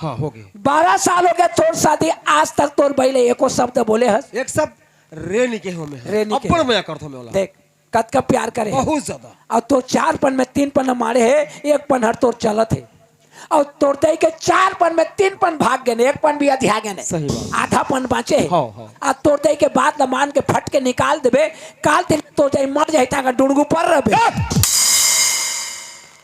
हाँ, हो गे। बारह साल हो गे तोर शादी, आज तक तोर बई ले एको शब्द बोले हस? एक शब्द रे नी केहे हों मैं। रे नी केहे। अब्बड़ मया करथों मैं ओला। देख, कतका प्यार करे हे। बहुत ज्यादा। अउ तोर चार पन में तीन पन मारे हे, एक पन हर तोर चलत हे। अउ तोर दई के चार पन में तीन पन भाग गेन, एक पन भी अधिया गेन। सही बात। आधा पन बाँचे हे। हाँ, हाँ। अउ तोर दई के बात ल मान के फट के निकाल देबे, काल दिन तोर दई मर जाही, तहाँ डुड़गू पर रहबे। ए!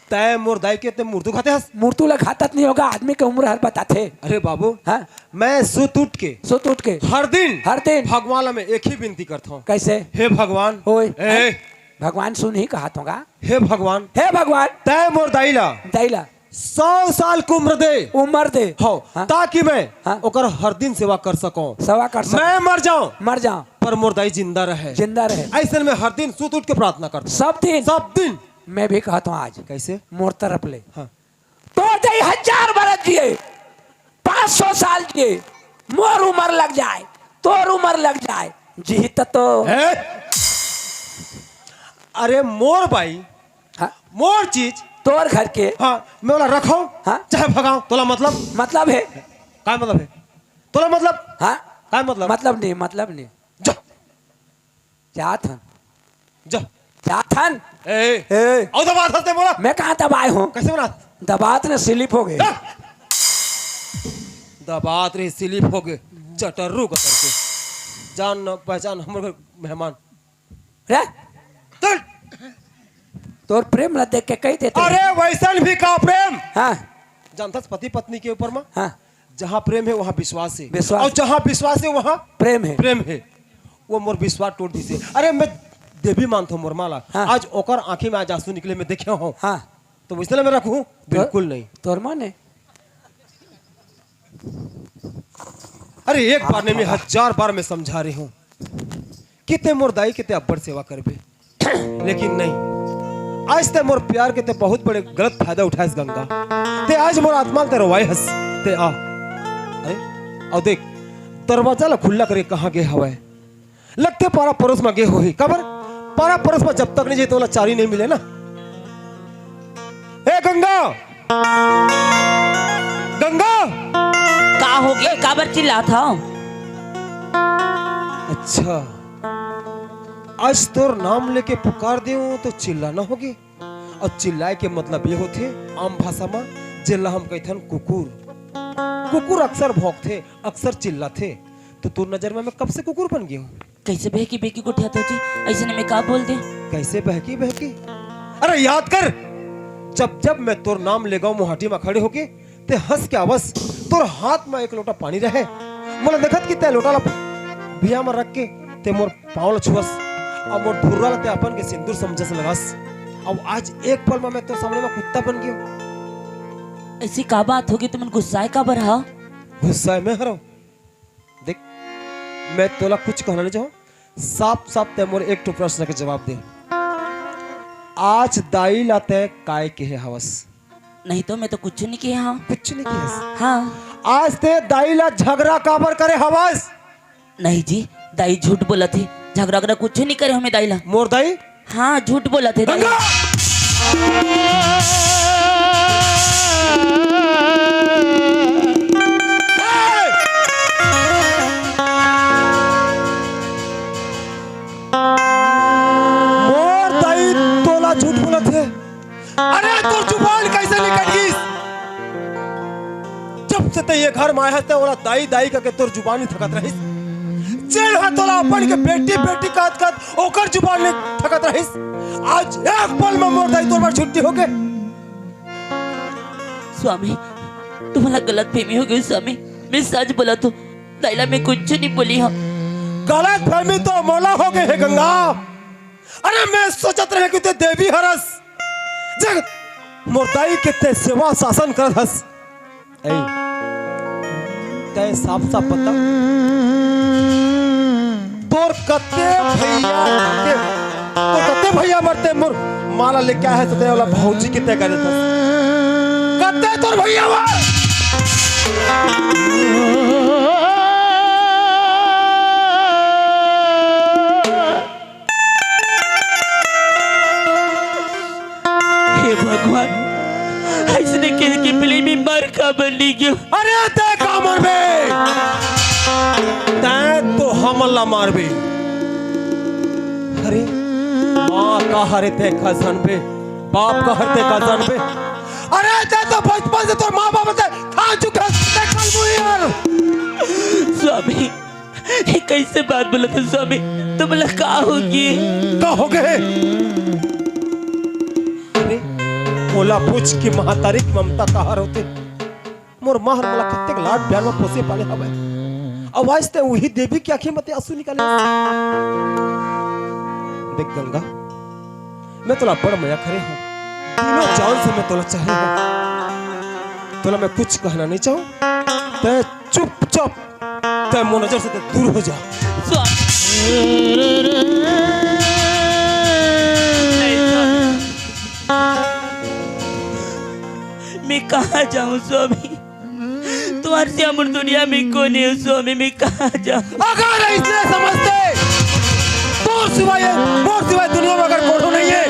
तैं मोर दाई के ते मुर्तू खाते हस? मुर्तू ला खातत नहीं होगा, आदमी के उम्र हर बताथे। अरे बाबू, हाँ? मैं सुत उठ के सुत उठ के हर दिन हर दिन भगवान ला मैं एक ही विनती करता हूँ। कैसे? हे भगवान, ओए, ए, भगवान सुन ही कहा थोगा। हे भगवान, हे भगवान, तैं मोर दाई ला दाई ला सौ साल के उम्र दे। उम्र दे। हो, हाँ। ताकि मैं हाँ। ओकर हर दिन सेवा कर सकूं। सेवा कर सकूं। मैं मर जाऊं, मर जाऊं। पर मोर दाई जिंदा रहे। जिंदा रहे। ऐसे मैं हर दिन सुत उठ के प्रार्थना करता हूं। सब दिन? सब दिन। मैं भी कहता हूं आज। कैसे? मोर तरफ ले। हाँ। तोर दाई हजार बरस जिए, पाँच सौ साल जिए, मोर उम्र लग जाए, तोर उम्र लग जाए, जीत तो। ए? अरे मोर बाई, हाँ। मोर चीज। तोर घर के। हाँ, मैं ओला रखूं, हाँ। चाहे भगाऊं, तोला मतलब? मतलब हे। काय मतलब हे? तोला मतलब? हाँ। काय मतलब? मतलब नहीं, मतलब नहीं। जा। जात हन। जा। जात हन। ए। ए। अउ दबात हस ते मोला। मैं कहाँ दबाए हों? कैसे बोला? दबात ने slip हो गे। जा। दबात रहे, slip हो गे। चटर्रू कतर के। जान न पहचान हमर घर मेहमान। रे? चल। तोर प्रेम ला देख के कहि देते। अरे वैसन भी का प्रेम? हाँ। जानथस पति पत्नी के ऊपर में? हाँ। जहाँ प्रेम हे, वहाँ विश्वास हे। विश्वास। अउ जहाँ विश्वास हे, वहाँ प्रेम हे। प्रेम हे। वो मोर विश्वास टूट दिसे। अरे, मैं देवी मानथों मोर माँ ला। हाँ। आज ओकर आँखी में आज आंसू निकले, मैं देखे हों। हाँ। तो वैसे ला मैं रखूँ? बिल्कुल नहीं। तोर माँ ने? अरे, एक बार नहीं, मैं हजार बार मैं समझा रहे हों कि ते मोर दाई के ते अब्बड़ सेवा करबे, लेकिन नहीं, आज ते मोर प्यार के ते बहुत बड़े गलत फायदा उठाइस गंगा। ते आज मोर आत्मा ल ते रोवाए हस। ते आ, अरे, अउ देख, दरवाजा ला खुल्ला करे कहाँ गे हवय? लगथे पारा परोस म गे होही। काबर? पारा परोस म जब तक नहीं जाही, त ओला चारी नहीं मिले ना। ए गंगा, गंगा। का हो गे? काबर चिल्लात हव? अच्छा, आज तोर नाम लेके पुकार देवं तो चिल्लाना होगे। अउ चिल्लाए के मतलब ये होथे आम भाषा म, जेला हम कहिथन कुकुर। कुकुर अक्सर भौंकथे, अक्सर चिल्लाथे। तो तोर नजर में मैं कब से कुकुर बन गे हों? कैसे बहकी बहकी गोठियाथव जी? अइसने में का बोल दे? कैसे बहकी बहकी? अरे याद कर, जब जब मैं तोर नाम लेगंव मुहाटी म खड़े होके, ते हंस के आवस, तोर हाथ म एक लोटा पानी रहे, मोला देखत कि ते लोटा ला भिया म रख के ते मोर पाँव ला छुअस, अउ मोर धुर्रा ला ते अपन के सिंदूर समझस लगस। अउ आज एक पल म मैं तोर सामने म कुत्ता बन गे हों। अइसे का बात होगे, तुमन गुस्साए काबर हव? गुस्साए मैं हरंव? देख, मैं तोला कुछ कहना नहीं चाहूँ, साफ साफ तैं मोर एक ठो प्रश्न के जवाब दे। आज दाई ला तैं काय केहे हवस? नहीं तो मैं तो कुछ नहीं केहे हंव। कुछ नहीं केहे हस? हाँ। आज तैं दाई ला झगरा काबर करे हवस? नहीं जी, दाई झूठ बोलत हे, झगरा वगरा कुछ नहीं करे हंव मैं दाई ला। मोर दाई हाँ, झूठ बोलत हे दाई। गंगा! मोर दाई तोला झूठ बोलत हे। अरे, तोर जुबान कैसे निकल गिस? जब से तैं ये घर में आए हस, तैं ओला दाई, दाई करके तोर जुबान नहीं थकत रहिस। जेन हा तोला अपन के बेटी, बेटी कहत, कहत ओकर जुबान नहीं थकत रहिस। आज एक पल में मोर दाई तोर बर छुट्टी होगे। स्वामी, तुम्हारा गलत फहमी होगे स्वामी। मैं सच बोलत हंव, दाई ला मैं कुछ नहीं बोले हंव। गलत फहमी तो मोला होगे हे गंगा। अरे, मैं सोचत रहेंव कि तैं देवी हरस, जे मोर दाई के तैं सेवा शासन करत हस। ए, तैं साफ साफ बता, तोर कते भैया के, तोर कते भैया मरते मोर माला लेके आए हस, तैं ओला भौजी के तैं कह देथस। कते तोर भैया वा? हे भगवान, अइसने कहिके पहले मैं मर काबर नइ गेंव? अरे तैं का मरबे? तैं तो हमन ला मारबे। अरे माँ का हरे तैं का जानबे, बाप का हरे तैं का जानबे। अरे तैं तो बचपन से तोर माँ बाप से खा चुके हस, तैं कल मुही यार। स्वामी, ये कइसे बात बोलत हस स्वामी? तुमला का होगे? का होगे? अरे, ओला पूछ कि महतारी के ममता कहाँ रहिथे। मोर माँ हर मोला कतेक लाड प्यार म पोसे पाले हवय। अउ आज तैं उही देवी के आँखी म तैं आंसू निकाले। देख गंगा, मैं तोला बड़ मया करे हंव, दिलो जान से मैं तोला चाहे हंव। तोला मैं कुछ कहना नइ चाहंव, तैं चुपचाप, तैं मोर नजर से तैं दूर हो जा। स्वामी। नहीं, स्वामी। मैं कहाँ जाऊँ स्वामी? तुम्हारे सिवा मोर दुनिया में कोन हे स्वामी, मैं कहाँ जाऊँ? अगर अइसने समझते, तोर सिवा ये, मोर सिवा दुनिया में अगर कोनो नइ हे,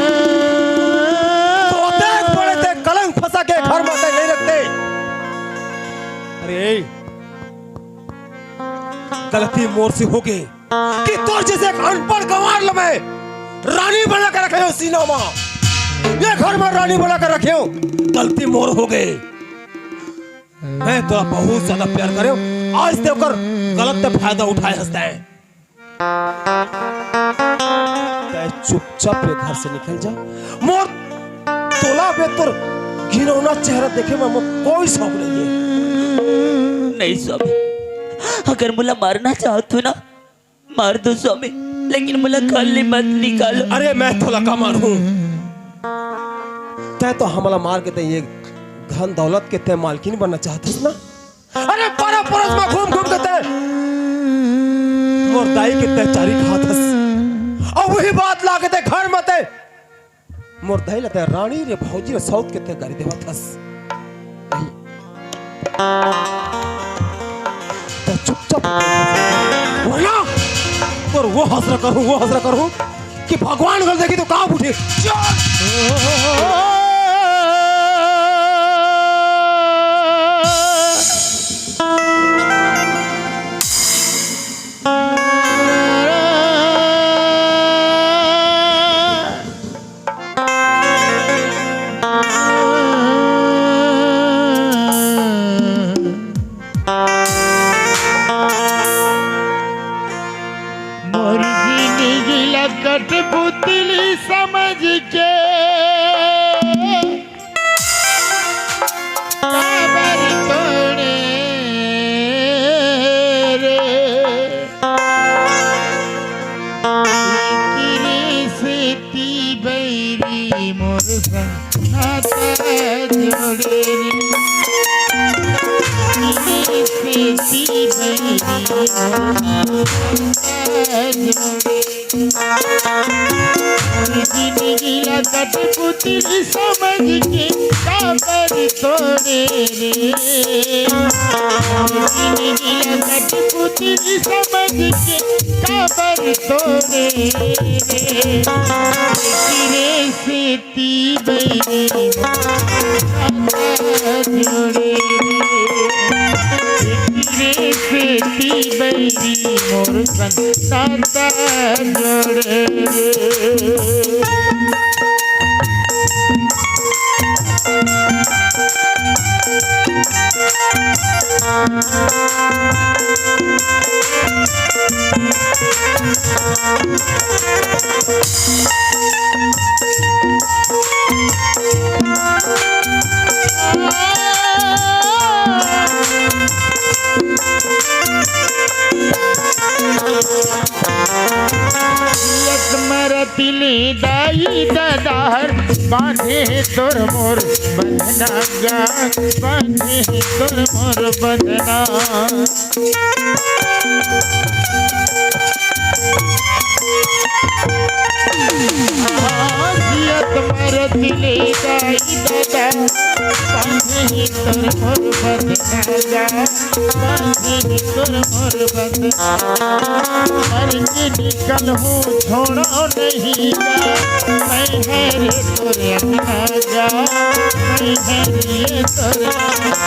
तो अतेक बड़े तैं कलंक फंसा के घर में तैं नइ रखते। अरे, गलती मोर से होगे कि तोर जइसे एक अनपढ़ गंवार ल मैं रानी बना के रखे हंव सीना म, ये घर में रानी बना के रखे हंव, गलती मोर होगे। मैं तोला बहुत ज्यादा प्यार करे हंव, आज तैं ओकर गलत तैं फायदा उठाए हस तैं। तैं चुपचाप ये घर से निकल जा। मोर तोला बे तोर घिनौना चेहरा देखे म मोर कोई शौक नइ हे। नहीं स्वामी, अगर मोला मारना चाहत हो ना, मार दो स्वामी, लेकिन मोला घर ले मत निकालो। अरे मैं तोला का मारहूँ? तैं तो हमला मार के तैं ये धन दौलत के तैं मालकिन बनना चाहत हस ना? अरे पारा परस म घूम घूम के तैं मोर दाई के तैं चारी खात हस। अउ उही बात ला के तैं घर म तैं मोर दाई ला तैं रानी रे भौजी रे सौत के तैं गारी देवत हस। तैं चुपचाप, वरना तोर वो हसरा करहूँ, वो हसरा करहूँ कि भगवान अगर देखही तो कांप उठही। चल। मोर जिंदगी ला कठपुतली समझ के काबर तोड़े रे? एकरे सेती बैरी मोर संग नाता जोड़े रे। एकरे सेती बैरी मोर संग नाता जोड़े। जिंदगी ला कठपुतली समझ के काबर तोड़े रे। जिंदगी ला कठपुतली समझ के काबर तोड़े रे। एकरे सेती बैरी मोर संग नाता जोड़े रे। एकरे सेती बैरी मोर संग नाता जोड़े रे। एक मरतिली दाई ददा हर बांधे तोर मोर बंधना गा, बांधे तोर मोर बंधना। जियत मरत ले दाई ददा, बांधे ही तोर मोर बदन गा, बांधे ही तोर मोर बदन। मर के निकल हूँ छोड़ो नहीं गा, मैं है रे तोर अंगना गा, मैं है रे तोर अंगना।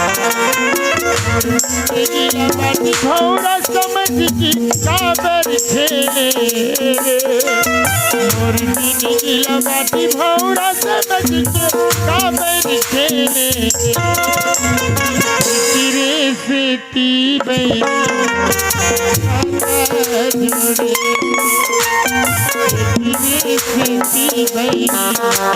भौरा समझ के काबर खेले रे, मोर जिंदगी ला बाटी भौरा समझ के काबर खेले रे। तेरे से ती बैरी जोड़े, तेरे से ती बैरी जोड़े।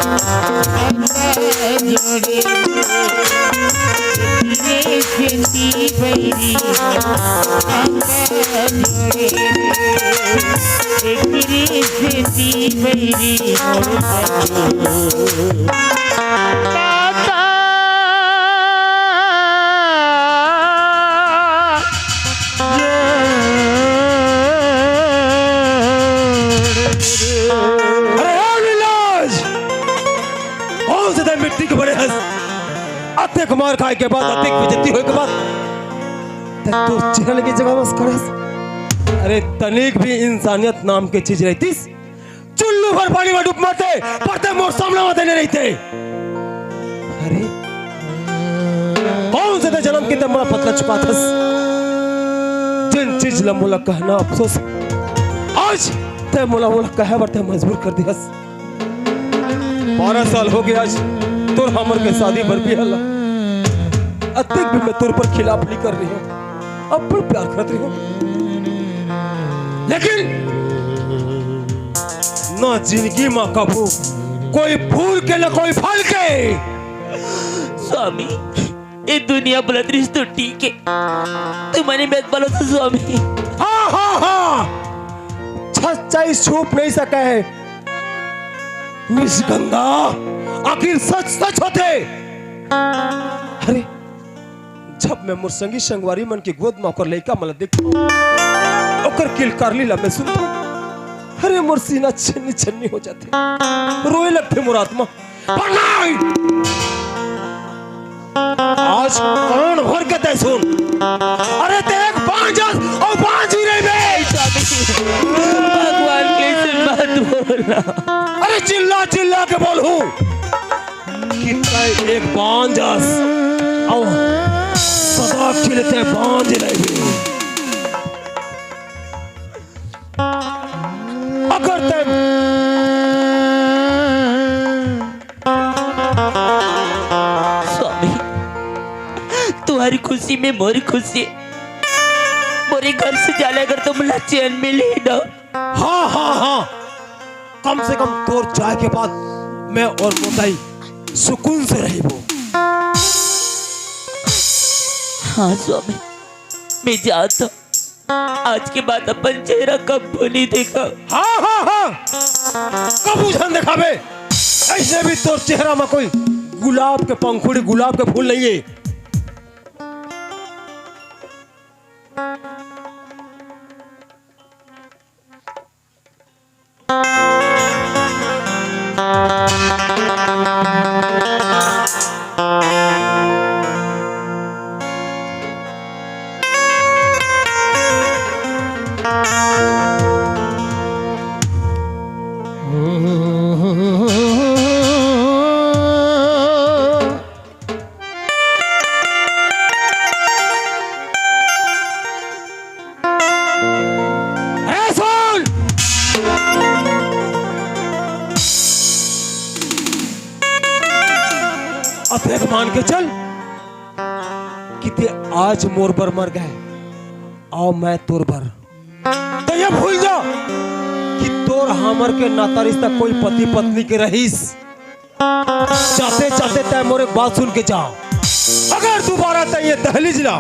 अरे यार नीलाज, कौन से तैं मिट्टी के बने हस? अतेक मार खाए के बाद, अतेक बेइज्जती होए के बाद, तैं तोर चेहरा लगे जगह बस खड़े हस। अरे तनिक भी इंसानियत नाम के चीज रहतीस, चुल्लू भर पानी में डूब मरते, पर तैं मोर सामने में तैं नइ रहते। अरे कौन से तैं जनम के तैं मोला पतला चुकाथस? जेन चीज ला मोला कहना अफसोस, आज तैं मोला ओला कहे बर तैं मजबूर कर दिहस। बारह साल हो गए आज तोर हमर के शादी बर बियाह ला। अतेक भी मैं तोर पर खिलाफ नइ कर रहे हूँ, अब्बड़ प्यार करत रहे हूँ, लेकिन ना जिंदगी मा कभू कोई फूल के, ना कोई फल के। स्वामी, ए दुनिया बोलत रहिस तो ठीक हे, तुमन मत बोलो तो स्वामी। हाँ, हाँ, हाँ, सच्चाई छुप नहीं सके है। मिस गंगा, आखिर सच सच होथे। अरे, जब मैं मोर संगी संगवारी मन के गोद म ओकर लइका मन ल देखथंव, ओकर किलकारली ल मैं सुनथंव, अरे, मोर सीना छन्नी छन्नी हो जाथे, रोए लगथे मोर आत्मा। पर नहीं, आज कान भर के तैं सुन। अरे, तैं एक बांझ अस अउ बांझ ही रहिबे। भगवान के अइसन बात बोलना। अरे, चिल्ला चिल्ला के बोलहूँ कि तैं एक बांझ अस अउ सदा के लिए तैं बांझ रहिबे। अगर तैं स्वामी, तुम्हारी खुशी में मोरी खुशी, मोरे घर से जाले अगर तो मोला चैन मिले ना। हाँ, हाँ, हाँ, कम से कम तोर जाए के बाद मैं अउ मोताई सुकून से रहिबो। हाँ स्वामी, मैं जात हूँ। आज के बाद अपन चेहरा कभू नहीं देखा। हाँ, हाँ, हाँ, कभू झन देखाबे। अइसने भी तोर चेहरा म कोई गुलाब के पंखुड़ी, गुलाब के फूल नहीं हे। अरे सुन! अब एक मान के चल कि ते आज मोर बर मर गए, अउ मैं तोर बर। तो ये भूल जा कि तोर हमर के नाता रिश्ता कोई पति पत्नी के रहिस। जाते जाते तैं मोर एक बात सुन के जा। अगर दोबारा तैं ये दहलीज ला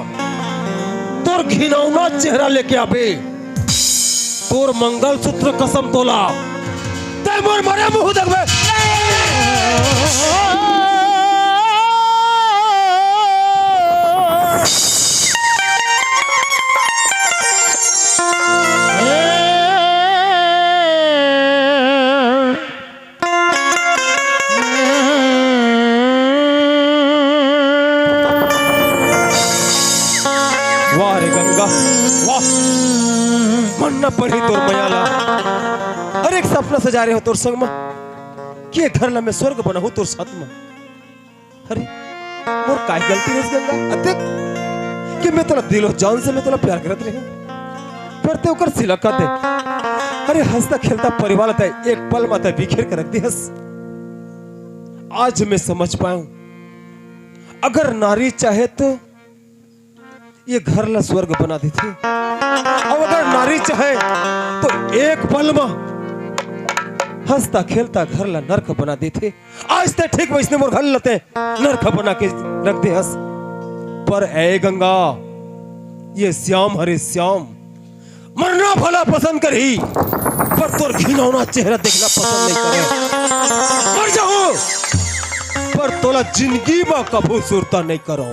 तोर घिनौना चेहरा लेके आबे, तोर मंगलसूत्र कसम तोला, तैं मोर मरे मुंह देखबे। गंगा, वाह, मन न पड़ही तोर मया ला। अरे एक सपना सजा रहे हो तोर संग म, कि ये घर ला मैं स्वर्ग बनाहूं तोर साथ म। अरे मोर काय गलती रहिस गंगा, अतेक कि मैं तोला दिलो जान से मैं तोला प्यार करत रहे, पर ते ओकर सिला का दे। अरे हंसता खेलता परिवार ला ते एक पल म ते बिखेर के रख दिहस। आज मैं समझ पाया हूं, अगर नारी चाहे तो ये घर ला स्वर्ग बना देथे, अउ अगर नारी चाहे तो एक पल म हंसता खेलता घर ला नरक बना देथे। आज ते ठीक वैसने मोर घर ला ते नरक बना के रख दे हस। पर ए गंगा, ये श्याम हरे श्याम, मरना भला पसंद करही, पर तोर घिनौना चेहरा देखना पसंद नहीं करे। मर जाहूं, पर तोला जिंदगी म कभू सुरता नहीं करो।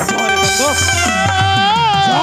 जा रे गंगा, जा।